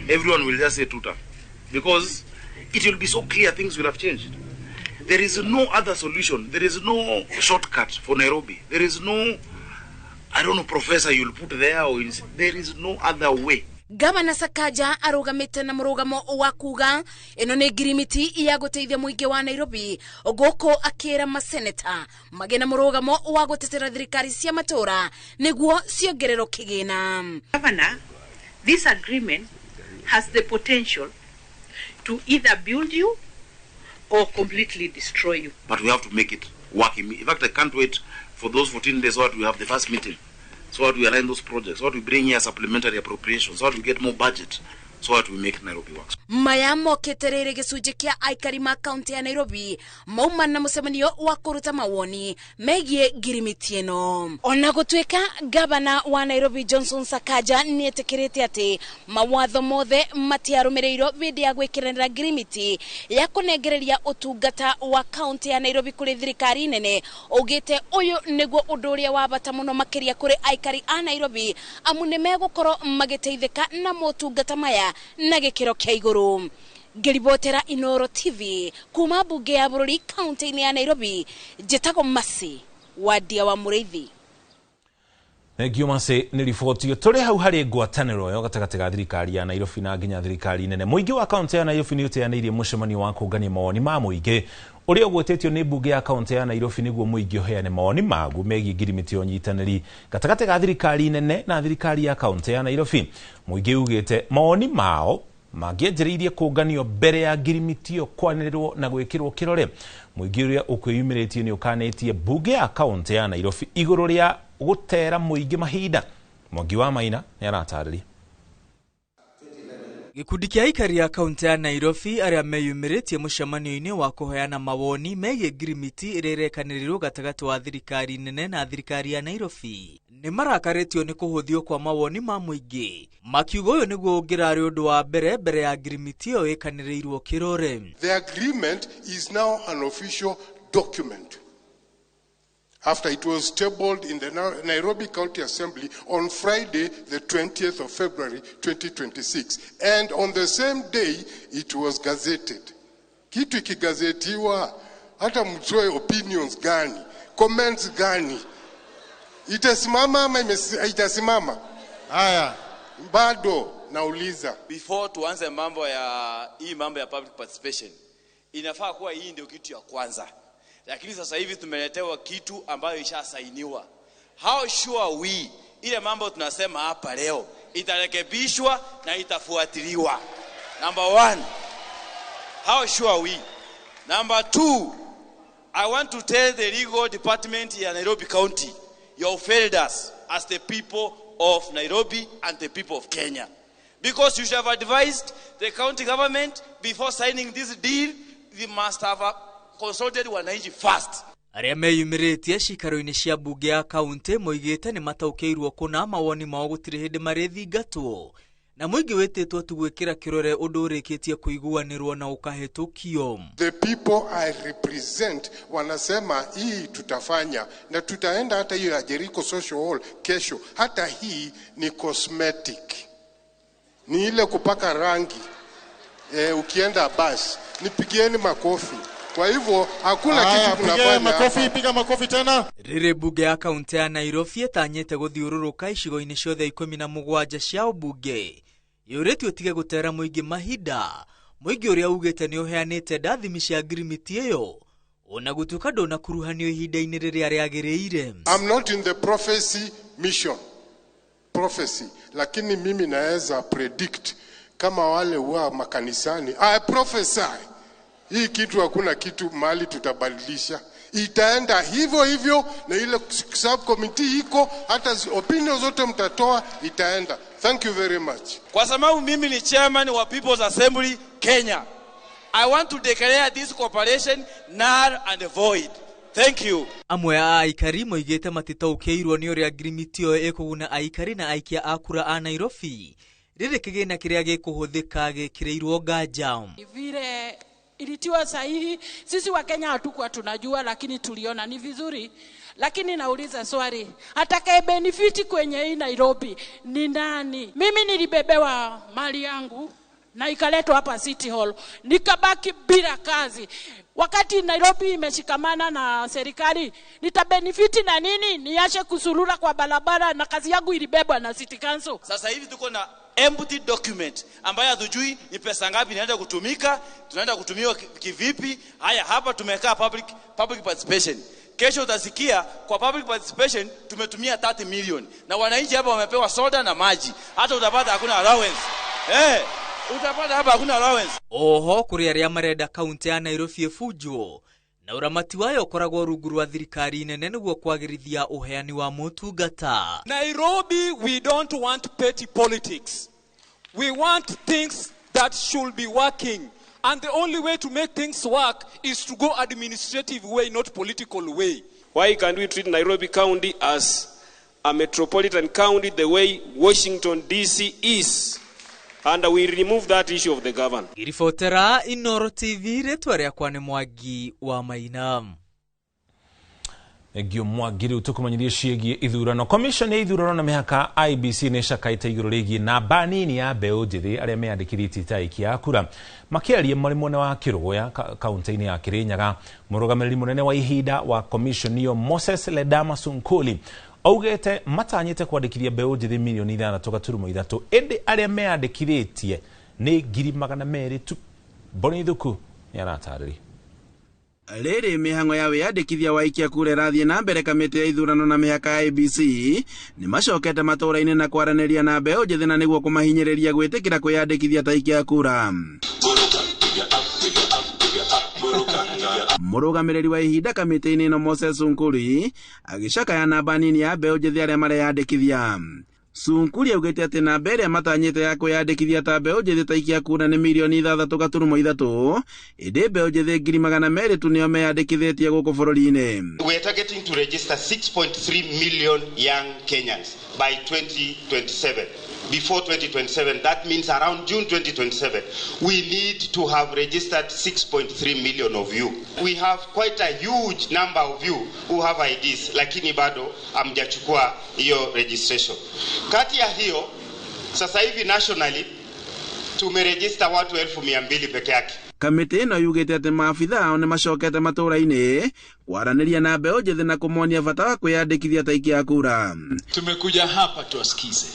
everyone will just say tuta, because it will be so clear things will have changed. There is no other solution. There is no shortcut for Nairobi. There is no, I don't know, professor you'll put there. Or there is no other way. Gavana Sakaja arugamite na murugamo wa kuga ino ni ngirimiti ya guteithia muingi wa Nairobi guku akira maseneta mage na murugamo wa gutetera thirikari cia matura niguo ciongererwo kigina. Governor, this agreement has the potential to either build you or completely destroy you. But we have to make it work. In fact, I can't wait for those 14 days so that we have the first meeting, so that we align those projects, so that we bring here supplementary appropriations, so that we get more budget so that we make Nairobi work. Maya mokĩte rĩrĩ gĩcunjĩ kĩa aikari ma kaunti ya Nairobi mauma na mũcemanio wa kũruta mawoni megiĩ ngirimiti ĩno. Ona gũtuĩka gavana wa Nairobi Johnson Sakaja nĩetĩkĩrĩte atĩ mawatho mothe matiarũmĩrĩirwo hĩndĩ ya gwĩkĩranĩra ngirimiti ya kũnengereria ũtungata wa kaunti ya Nairobi kũrĩ thirikari nene, augĩte ũyũ nĩguo ũndũ ũrĩa wa bata mũno makĩria kũrĩ aikari a Nairobi amu nĩmegũkorwo magĩteithĩka na motungata maya na gĩkĩro kĩa igũrũ. Ngĩribotera Inooro TV kuma mbunge ya bũrũri kaunti-inĩ ya Nairobi, njĩtagwo Mercy Wandia wa Mũrĩithi. Thank you Mercy nĩ riboti tũrĩ hau harĩ ngwatanĩro ĩyo gatagatĩ ga thirikari ya Nairobi na nginya thirikari nene. Mũingĩ wa kaunti ya Nairobi nĩ ũteanĩirie mũcemanio wa kũngania mawoni ma mũingĩ ũrĩa ũgwetĩtio nĩ mbunge ya kaunti ya Nairobi nĩguo mũingĩ ũheane mawoni maguo megiĩ ngirimiti ya ũnyitanĩri gatagatĩ ga thirikari nene na thirikari ya kaunti ya Nairobi. Mũingĩ ugĩte mawoni mao mangĩanjĩrĩirie kũnganio mbere ya ngirimiti ĩyo kwanĩrĩrwo na gwĩkĩrwo kĩrore. Mũingĩ ũrĩa ũkwĩyumĩrĩtie nĩ ũkanĩtie mbunge ya kaunti ya Nairobi igũrũ rĩa gũtera mũingĩ mahinda. Mwangi wa Maina nĩ aratarĩria. Gĩkundi kĩa aikari a kaunti ya Nairobi arĩa meyumĩrĩtie mũcemanio-inĩ wa kũheana mawoni megiĩ ngirimiti ĩrĩa ĩrekanĩrĩrwo gatagatĩ wa thirikari nene na thirikari ya Nairobi nĩ marakarĩtio nĩ kũhũthio kwa mawoni ma mũingĩ, makiuga ũyũ nĩguo ũngĩrarĩ ũndũ wa mbere mbere ya ngirimiti ĩyo ĩkanĩrĩirwo kĩrore. The agreement is now an official document after it was tabled in the Nairobi County Assembly on Friday, the 20th of February, 2026. And on the same day, it was gazetted. Kitu ikigazetiwa, hata mtoe opinions gani, comments gani, itasimama ama itasimama? Haya, bado nauliza. Before tuanze mambo ya hii mambo ya public participation, inafaa kuwa hii ndio kitu ya kwanza. Lakini sasa hivi tumeletewa kitu ambayo ishasainiwa. How sure we ile mambo tunasema hapa leo itarekebishwa na itafuatiliwa? Number one, how sure we? Number two, I want to tell the legal department in Nairobi County, you have failed us as the people of Nairobi and the people of Kenya. Because you should have advised the county government before signing this deal, they must have consulted wananchi first. Arĩa meyumĩrĩtie cikaro-inĩ cia mbunge ya kaunti moigĩte nĩ mataũkĩirwo kũna mawoni mao gũtirĩ hĩndĩ marĩthingatwo na mũingĩ wĩtĩtwo tu gwĩkĩra kĩrore ũndũ ũrĩkĩtie kũiguanĩrwo na ũkahĩtũkio. The people I represent wanasema hii tutafanya na tutaenda hata hiyo ya Jericho Social Hall kesho. Hata hii ni cosmetic, ni ile kupaka rangi. Ukienda basi nipigieni makofi. Kwa hivyo hakuna kitu tunafanya. Makofi, piga makofi tena. Rĩrĩ mbunge ya kaunti ya Nairobi ĩtanyĩte gũthiũrũrũka icigo-inĩ ciothe 17 cia ũmbunge yũrĩtio ũtige gũtera mũingĩ mahinda, mũingĩ ũrĩa ugĩte nĩ ũheanĩte ndathimi cia ngirimiti ĩyo ona gũtuĩka ndũnakuruhanio ihinda-inĩ rĩrĩa rĩagĩrĩire. I'm not in the prophecy mission. Prophecy, lakini mimi naweza predict kama wale wa makanisani. I prophesy. Hii kitu hakuna kitu mahali tutabadilisha. Itaenda hivyo hivyo na ile subcommittee iko, hata opinion zote mtatoa itaenda. Thank you very much. Kwa sababu mimi ni chairman wa People's Assembly Kenya, I want to declare this cooperation null and void. Thank you. Amwe a aikari moigĩte matitaũkĩirwo nĩ ũrĩa ngirimiti ĩyo ĩkũguna aikari na aikia a kura a Nairobi rĩrĩ kĩgĩna kĩrĩa gĩkũhũthĩka gĩkĩrĩirwo nganja. Vile ilitiwa sahihi, sisi wa Kenya hatukuwa tunajua, lakini tuliona ni vizuri. Lakini nauliza swali, atakaye benefit kwenye hii Nairobi ni nani? Mimi nilibebewa mali yangu na ikaletwa hapa City Hall, nikabaki bila kazi. Wakati Nairobi imeshikamana na serikali, nitabenefiti na nini? Niache kusurura kwa barabara na kazi yangu ilibebwa na City Council. Sasa hivi tuko na empty document ambayo hatujui ni pesa ngapi inaenda kutumika, tunaenda kutumiwa kivipi. Haya, hapa tumekaa public participation. Kesho utasikia kwa public participation tumetumia 30 million na wananchi hapa wamepewa soda na maji. Hata utapata hakuna allowance. Utapata hapa hakuna allowance. Oho kuri aria marenda kaunti ya Nairobi ĩbunjwo na ũramati wayo ũkoragwo rungu rwa thirikari nene nĩguo kwagĩrithia ũheani wa motungata. Nairobi, we don't want petty politics. We want things that should be working. And the only way to make things work is to go administrative way, not political way. Why can't we treat Nairobi County as a metropolitan county the way Washington DC is? And we remove that issue of the governor. Ngĩribotera Inooro TV rĩtwa rĩakwa nĩ Mwangi wa Maina. Thengio Mwangi. Rĩu tũkũmenyithie ciĩgiĩ ithurano. Commission ya ithurano na mĩhaka IEBC nĩ ĩcakaĩte igũrũ rĩgiĩ namba nini ya mbeũ njĩthĩ arĩa meyandĩkithĩtie ta aikia a kura. Makĩaria marĩ mwena wa Kĩrũgũya kaunti-inĩ ya Kĩrĩnyaga, mũrũgamĩrĩri mũnene wa ihinda wa commission ĩyo Moses Ledama Sunkuli augĩte matanyĩte kwandĩkithia mbeũ njĩthĩ mirioni 6.3, ĩndĩ arĩa meyandĩkithĩtie nĩ 200,000 tu. Boni Thuku nĩ aratarĩria. Rĩrĩ mĩhang'o ya wĩyandĩkithia wa aikia kura ĩrathiĩ na mbere kamĩtĩ ya ithurano na mĩhaka ya IEBC nĩ macokete matũũra-inĩ na kwaranĩria na mbeũ njĩthĩ na nĩguo kũmahinyĩrĩria gwĩtĩkĩra kwĩyandĩkithia ta aikia a kura. Mũrũgamĩrĩri wa ihinda kamĩtĩ-inĩ ĩno Moses Sunkuri agĩcakaya namba nini ya mbeũ njĩthĩ arĩa mareyandĩkithia. Sunkuri augĩte atĩ namba ĩrĩa matanyĩte ya kwĩyandĩkithia ta mbeũ njĩthĩ ta aikia kura nĩ mirioni 6.3, ĩndĩ mbeũ njĩthĩ 200,000 tu nĩo meyandĩkithĩtie gũkũ bũrũri-inĩ. We are targeting to register 6.3 million young Kenyans by 2027. Before 2027, that means around June 2027, we need to have registered 6.3 million of you. We have quite a huge number of you who have IDs, lakini bado hamjachukua hiyo registration. Kati ya hiyo, sasa hivi nationally, tumeregister watu 200,000 peke yake. Kamĩtĩ ĩno yugĩte atĩ maabitha ao nĩ macokete matũũra-inĩ kwaranĩria na mbeũ njĩthĩ na kũmonia bata wa kwĩyandĩkithia ta aikia a kura. Tumekuja hapa tuwasikize,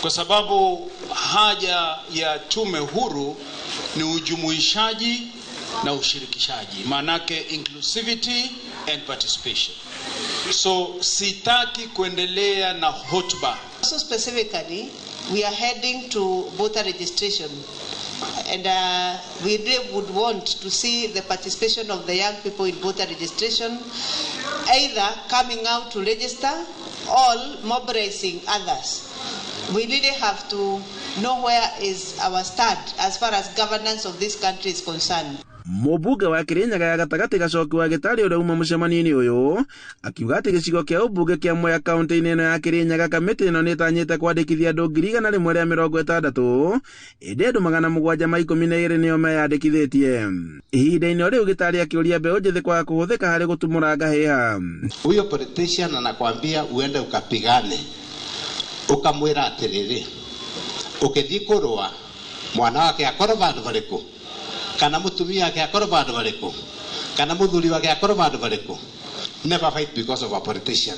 kwa sababu haja ya tume huru ni ujumuishaji na ushirikishaji, maanake inclusivity and participation. So sitaki kuendelea na hotuba. So specifically, we are heading to voter registration, and we really would want to see the participation of the young people in voter registration, either coming out to register or mobilizing others. We really have to know where is our stand as far as governance of this country is concerned. Mũmbunge wa Kĩrĩnyaga ya gatagatĩ Gacoki wa Gĩtarĩ ũrĩa uma mũcemanio-inĩ ũyũ akiuga atĩ gĩcigo kĩa ũmbunge kĩa Mwea kaunti-inĩ ĩno ya Kĩrĩnyaga kamĩtĩ ĩno nĩ ĩtanyĩte kwandĩkithia andũ 160,000, ĩndĩ andũ 712 nĩo meyandĩkithĩtie. Ihinda-inĩ o rĩu Gĩtarĩ akĩũria mbeũ njĩthĩ kwaga kũhũthĩka harĩ gũtumũra ngahĩha. Huyo politician anakwambia uende ukapigane, ukamwĩra atĩrĩrĩ, ũkĩthiĩ kũrũa mwana wake akorwo vandũ varĩkũ, kana mũtumia wake akorwo vandũ varĩkũ, kana mũthuri wake akorwo vandũ varĩkũ. Never fight because of a politician.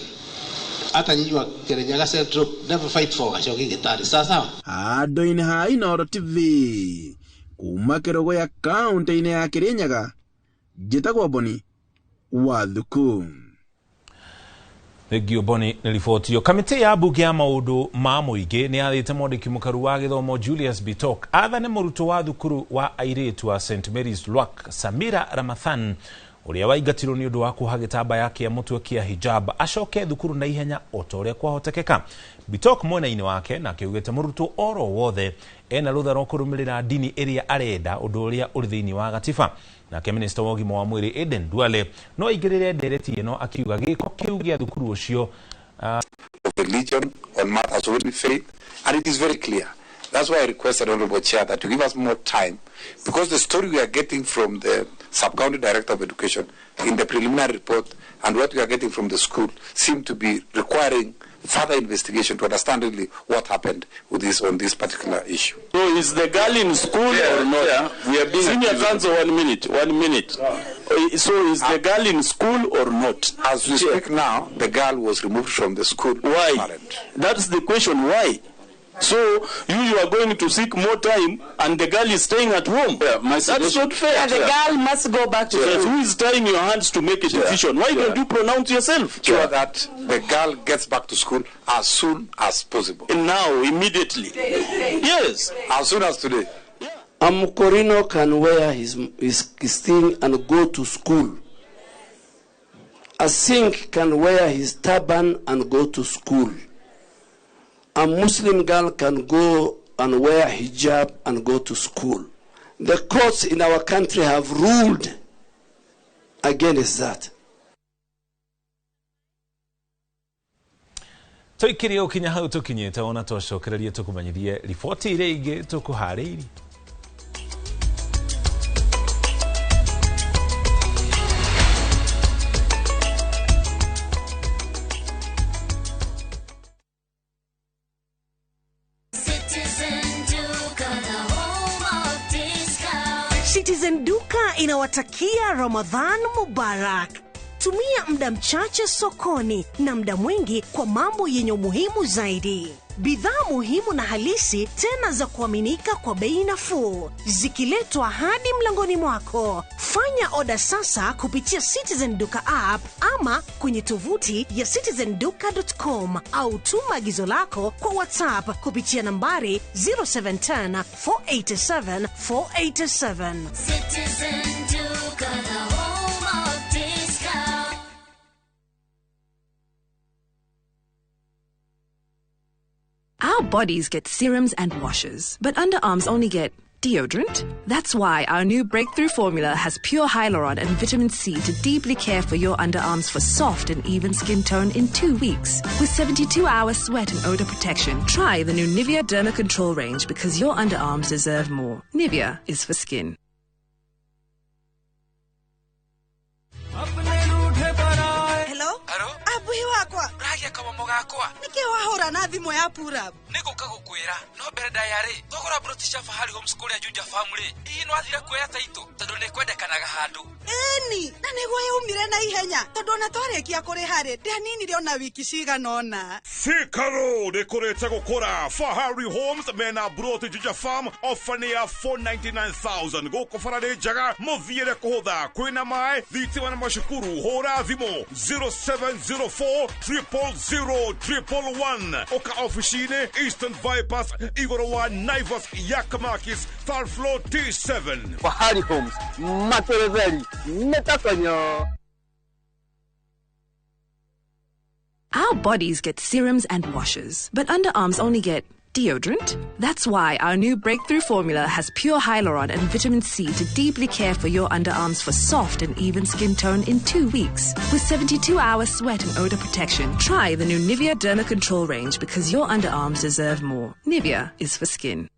Hata nyinyi wa Kirinyaga Central, never fight for Gachoki Gitari. Sawa sawa. Handũ-inĩ ha Inooro TV kuma Kĩrũgũya kaunti-inĩ ya Kĩrĩnyaga, njĩtagwo Boni wa Thuku. Thengio Boni nĩ riboti ĩyo. Kamĩtĩ ya mbunge ya maũndũ ma mũingĩ nĩ yathĩte mwandĩki mũkaru wa gĩthomo Julius Bitok athane mũrutwo wa thukuru wa airĩtu wa St Mary's Lwak Samira Ramathan ũrĩa waingatirwo nĩ ũndũ wa kuoha gĩtambaya kĩa mũtwe kĩa hijab acoke thukuru na ihenya o ta ũrĩa kwahotekeka. Bitok mwena-inĩ wake nake augĩte mũrutwo oro wothe ena rũtha rwa kũrũmĩrĩra ndini ĩrĩa arenda, ũndũ ũrĩa ũrĩ thĩinĩ wa gatiba. Nake minista wa ũgima wa mwĩrĩ Aden Duale no aingĩrĩre ndereti ĩno akiuga gĩko kĩu gĩa thukuru ũcio religion on matters of faith, and it is very clear. That's why I requested Honorable Chair that you give us more time, because the story we are getting from the Sub-County Director of Education in the preliminary report and what we are getting from the school seem to be requiring further investigation to understand really what happened with this on this particular issue. So is the girl in school or not? Yeah, we are being Senior accused. Counsel, 1 minute, 1 minute. So is the girl in school or not? As we speak now, the girl was removed from the school. Why? Parent. That's the question, why? So you are going to seek more time and the girl is staying at home. Yeah, my That's not fair. Yeah, the girl must go back to school. Who is tying your hands to make a decision? Why don't you pronounce yourself? Sure that the girl gets back to school as soon as possible. And now, immediately. Yes. As soon as today. Yeah. Amukorino can wear his thing and go to school. A Sikh can wear his turban and go to school. A Muslim girl can go and wear hijab and go to school. The courts in our country have ruled against that. Tũikĩrie ũkinya hau tũkinyĩte ona twacokererie tũkũmenyithie riboti iria ingĩ tũkũharĩirie. Citizen Duka inawatakia Ramadhan Mubarak. Tumia muda mchache sokoni na muda mwingi kwa mambo yenye umuhimu zaidi. Bidhaa muhimu na halisi tena za kuaminika kwa bei nafuu, zikiletwa hadi mlangoni mwako. Fanya oda sasa kupitia Citizen Duka app ama kwenye tovuti ya citizenduka.com au tuma agizo lako kwa WhatsApp kupitia nambari 0710 487 487. Citizen Duka, the home of discount. Our bodies get serums and washes, but underarms only get deodorant. That's why our new breakthrough formula has pure hyaluron and vitamin C to deeply care for your underarms for soft and even skin tone in 2 weeks. With 72-hour sweat and odor protection, try the new Nivea Derma Control range because your underarms deserve more. Nivea is for skin. Hello? Abuhi wakwa. Uragia kamomo gakwa. Niki wahura na thimu ya pura. Niguka gukwira no mbere ndayari thogora broti cia Fahari Homes kuria Juja Family ii no athira kuoya taito tondu ni kwendekanaga handu. Eni na niguo yaumire na ihenya tondu ona twarikia kuriha ri ndianinire ona wiki cigana ona. Thika Road ikurite gukura. Fahari Homes mena broti Juja Farm ofa ni ya 499,000 guku bara ni njega muthiire kuhutha kwina mai thitima na macukuru. Hura thimu 0704 000 111 oka ofici-inĩ Eastern Bypass igũrũ wa Naivas Yakamakis third floor T7. Fahari Homes matereveri metakonyo. Our bodies get serums and washes, but underarms only get deodorant. That's why our new breakthrough formula has pure hyaluron and vitamin C to deeply care for your underarms for soft and even skin tone in 2 weeks. With 72-hour sweat and odor protection, try the new Nivea Derma Control range because your underarms deserve more. Nivea is for skin.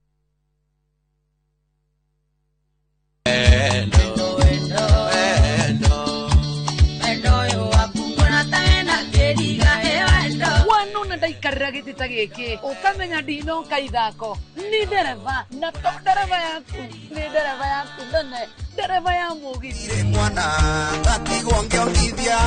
Ndaikarira gĩtĩ ta gĩkĩ ũkamenya ndinoka ithako ni ndereba na to ndereba yaku ni ndereba yaku nene ndereba ya mũgithi mwana ndatigwo ngĩongithia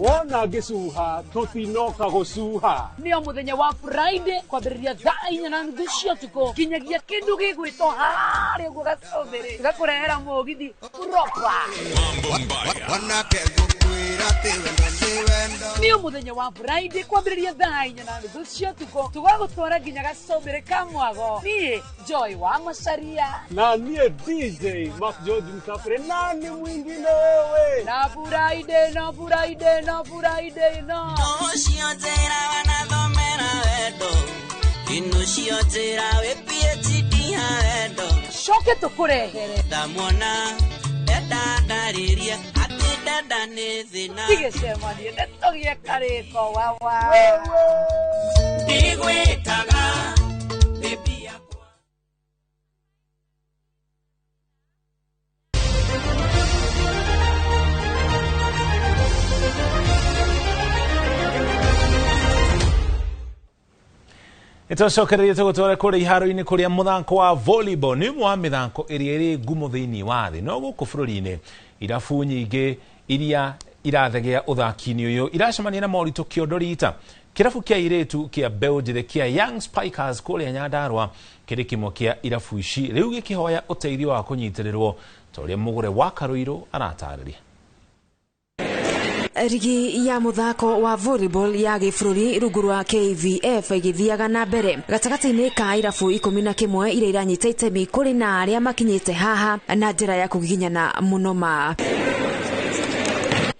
wona ngĩcuha tũtinoka gũcuha. Nĩo mũthenya wa Friday kwambĩrĩria thaa 4:30 cia ũtukũ nginyagia kĩndũ gĩgwĩtwo harĩa ũguo gacũmbĩrĩ gakũrehera mũgithi proper. Wanake ngũkwĩra atĩ wendo nĩ wendo. Nĩo mũthenya wa Friday kwambĩrĩria thaa 4:30 cia ũtukũ tũgagũtwara nginya gacũmbĩrĩ ka mwago. Niĩ Joy wa Macaria na niĩ DJ Mark George Msafiri nani mwingine wewe na Friday no Friday no Friday no cio njĩra wanathomera wendo inu cio njĩra wĩ PhD ya wendo coke tũkũrehere ndamwona ndenda ndarĩria atĩ ndenda nĩ thĩna tigĩcemanie nĩtũgĩe karĩko wawa ndigwĩtaga baby yakwa. Nĩtwacokereria tũgũtware kũrĩa iharo-inĩ kũrĩa mũthako wa volleyball nĩ ũmwe wa mĩthako ĩrĩa ĩrĩ ngumo thĩinĩ wa thĩ no gũkũ bũrũri-inĩ irabu nyingĩ iria irathegea ũthaki-inĩ ũyũ iracemania na moritũ kĩondo rita. Kĩrabu kĩa airĩtu kĩa mbeũ njĩthĩ kĩa Young Spikers kũrĩa Nyandarũa kĩrĩ kĩmwe kĩa irabu ici rĩu gĩkĩhoya ũteithio wa kũnyitĩrĩrwo ta ũrĩa Mũgũre wa Karũirũ aratarĩria. Rigi ya muthako wa volleyball ya gĩbũrũri rungu rwa KVF ĩgĩthiaga na mbere gatagatĩ-inĩ ka irabu 11 iria iranyita itemi kũrĩ na arĩa makinyĩte haha na njĩra ya kũgiginyana mũno ma.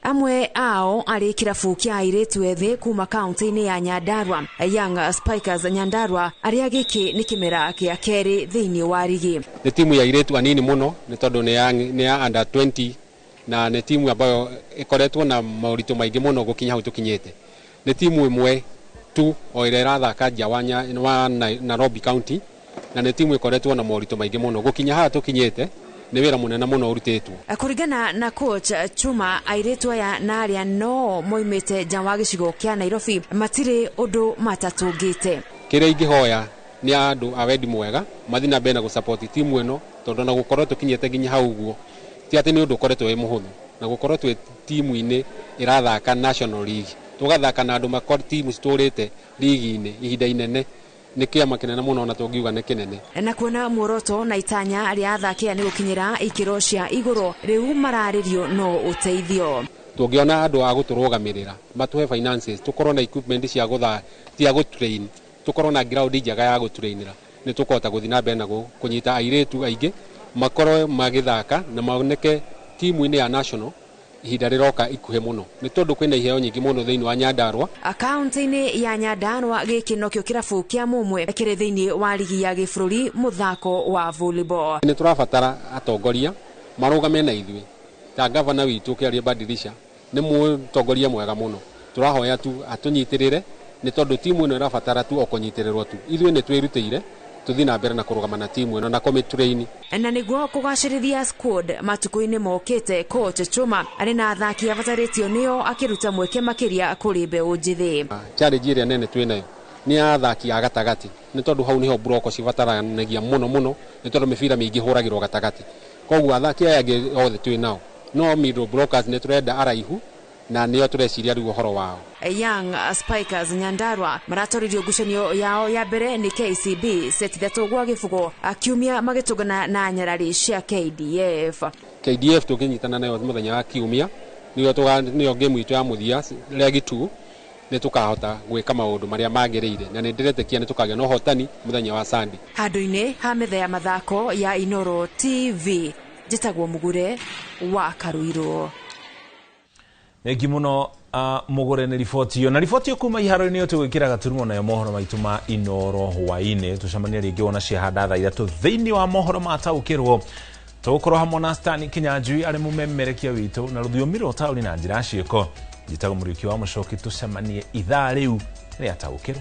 Amwe ao arĩ kĩrabu kĩa airĩtu ethĩ kuma kaunti-inĩ ya Nyandarua, Young Spikers Nyandarua, arĩa gĩkĩ nĩ kĩmera kĩa kerĩ thĩinĩ wa rigi. Nĩ timu ya airĩtu anini mũno nĩ tondũ nĩ ya under 20 na nĩ timu ambayo ĩkoretwo na moritũ maingĩ mũno gũkinya hau tũkinyĩte. Nĩ timu ĩmwe tu o ĩrĩa ĩrathaka nja wa Nairobi County na nĩ timu ĩkoretwo na moritũ maingĩ mũno gũkinya haha tũkinyĩte. Nĩ wĩra mũnene mũno ũrutĩtwo. Kũringana na coach Chuma, airĩtu aya na arĩa no moimĩte nja wa gĩcigo kĩa Nairobi matirĩ ũndũ matatũngĩte. Kĩrĩa ingĩhoya nĩ andũ a wendi mwega mathiĩ na mbere na gũsupport timu ĩno tondũ na gũkorwo tũkinyĩte nginya hau ũguo ti atĩ nĩ ũndũ ũkoretwo wĩ mũhũthũ, na gũkorwo twĩ timu-inĩ ĩrathaka National League, tũgathaka na andũ timu citũrĩte ligi-inĩ ihinda inene nĩ kĩama kĩnene mũno na tũngiuga nĩ kĩnene. Na kuona muoroto na itanya rĩa athaki aya nĩ gũkinyĩra ikĩro cia igũrũ, rĩu mararĩrio no ũteithio. Tũngĩona andũ a gũtũrũgamĩrĩra matũhe finances, tũkorwo na equipment cia gũtrain, tũkorwo na ground njega ya gũtrainĩra, nĩ tũkũhota gũthiĩ na mbere na kũnyita airĩtu aingĩ makorwo magĩthaka na moneke timu-inĩ ya national ihinda rĩroka ikuhĩ mũno nĩ tondũ kwĩna iheo nyingĩ mũno thĩinĩ wa Nyandarua. Akaunti-inĩ ya Nyandarua gĩkĩ nokĩo kĩrabu kĩa Mũmwe kĩrĩ thĩinĩ wa ligi ya gĩbũrũri mũthako wa volleyball. Nĩ tũrabatara atongoria marũgame na ithuĩ ta gavana witũ Kĩarie Badilisha nĩ mũtongoria mwega mũno, tũrahoya tu atũnyitĩrĩre nĩ tondũ timu ĩno ĩrabatara tu o kũnyitĩrĩrwo tu. Ithuĩ nĩ twĩrutĩire tũthiĩ na mbere na kũrũgama na timu ĩno na kũmĩtrain. Na nĩguo kũgacĩrithia squad matukũ-inĩ mokĩte, coach Chuma arĩ na athaki abatarĩtio nĩo akĩruta mweke makĩria kũrĩ mbeũ njĩthĩ. Challenge ĩrĩa nene twĩ nayo nĩ athaki a gatagatĩ nĩ tondũ hau nĩho buroko cibataranagia mũno mũno nĩ tondũ mĩbira mĩingĩ hũragĩrwo gatagatĩ, koguo athaki aya angĩ othe twĩ nao no middle blockers nĩ tũrenda araihu na nĩo tũreciria rĩu ũhoro wao. Young Spikers Nyandarua maratoririo ngucanio yao ya mbere nĩ KCB seti 3-0 akiumia magĩtũngana na nyarari cia KDF. KDF tũkĩnyitana nayo mũthenya wa kiumia nĩyo game itũ ya mũthia regi 2 nĩ tũkahota gwĩka maũndũ marĩa magĩrĩire na nĩ ndĩretĩkia nĩ tũkagĩa na ũhotani mũthenya wa Sunday. Handũ-inĩ ha metha ya mathako ya Inoro TV, njĩtagwo Mũgure wa Karuirũ. Thengi muno Mũgure nĩ riboti ĩyo, na riboti ĩyo kuma iharo-inĩ ĩyo tũgwĩkĩra gaturumo nayo mohoro maitũ ma Inoro hwaĩ-inĩ. Tũcemanie rĩngĩ wona ciahanda thaa 3 thĩinĩ wa mohoro ma taũkĩrwo. Tũgũkorwo hamwe na Stani Kinyanjui arĩ mũmemerekia witũ na rũthiomi rwa taũni na njĩra ciĩko. Njĩtagwo Mũriũki wa Mũcoki, tũcemanie ithaa rĩu rĩa taũkĩrwo.